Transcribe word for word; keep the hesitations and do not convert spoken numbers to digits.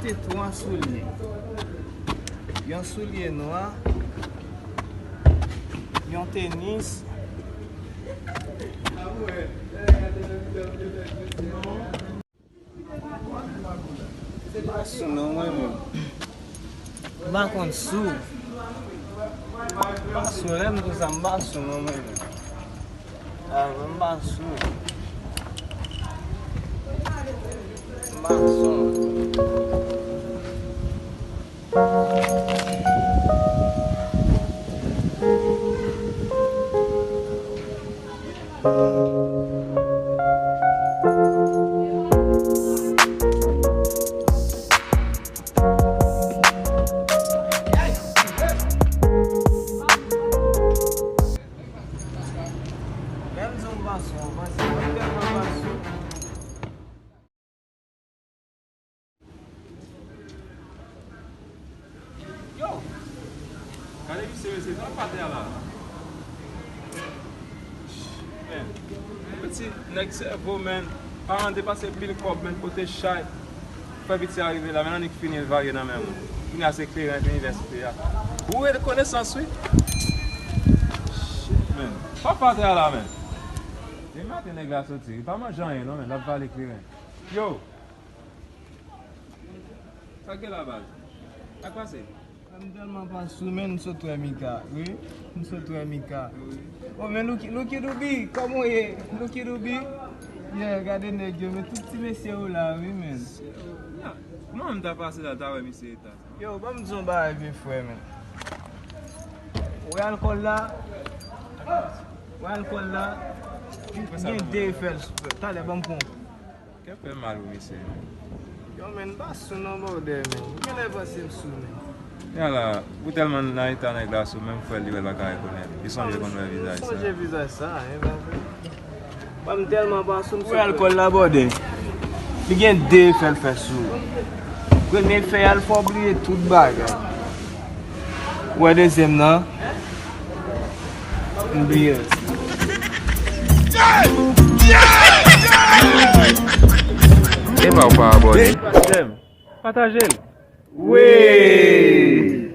Twa soulye. Yon soulye nwa, yon tenis. M pa sou non, mwen menm. M pa konn sou. M pa sou, lè m di w sa, m pa sou non, mwen menm. A, mwen m pa sou. M pa sou. Lè m di w m pa sou, w panse mwen tèlman pa sou. Yo! Gade misye, mesye, sa l pa atè a la. Men, piti nèg sèvo, men. Paran te pase pil kòb, men, pote chay. Fè piti a rive la, men annik fini l varye nan men mwen. Kounya se kleren k inivèsite a. Boure de konesans, wi. Shit, men. Sa l pa atè a la, men. Demen maten nèg la soti, li pa manje anyen, non, men, l ap vale kleren. Yo! Sa k gen la, baz? Sa k pase? M tèlman pa sou, men, m sot wè Mika, wi. M sot wè Mika. Wi. O, men Lucky, Lucky Dube, kòman w ye? Lucky Dube? Yeah, gade nèg yo, men tout ti mesye yo la, wi, men. Kòman m ta pase la, ta wè misye eta? Yo, ban m di yon bagay vye frè, men. Ou wè alkòl la? Ou wè alkòl la? Gen de efè l sou, talè, ban m pran. Kè fè mal pou misye. Yo, men, m pa sou non, brother, men. M genlè panse m sou, men. Yala, ou tèlman nan eta nèg la sou, menm frè l li wè l pa ka rekonèt. Li sonje konn wè vizaj sa. Sonje vizaj sa, e pa vre? Mwen, m tèlman pa sou, m sot wè alkòl la, brother. Li gen de efè l fè sou ou. Premye efè a, l fè w bliye tout bagay. Ou wè dezyèm nan? M bliye l. Epa ou pa abòne. Jèm. Pataje l. Wi!